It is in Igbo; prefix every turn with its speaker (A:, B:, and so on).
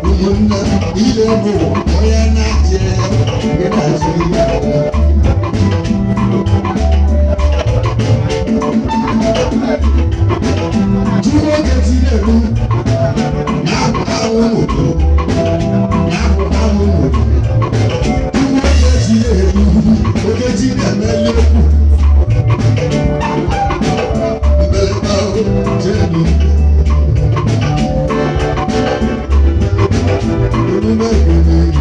A: Ụmụnne m, ile n'ụwa onye na-achị gị na-achị ya. Chukwu oge tinelu na-apụ ahụ n'udo, na-apụ ahụ n'udo. Chukwu oge tinelu, oge chi na-emeli okwu. Mbelebe ahụ jenu. Omume ekele.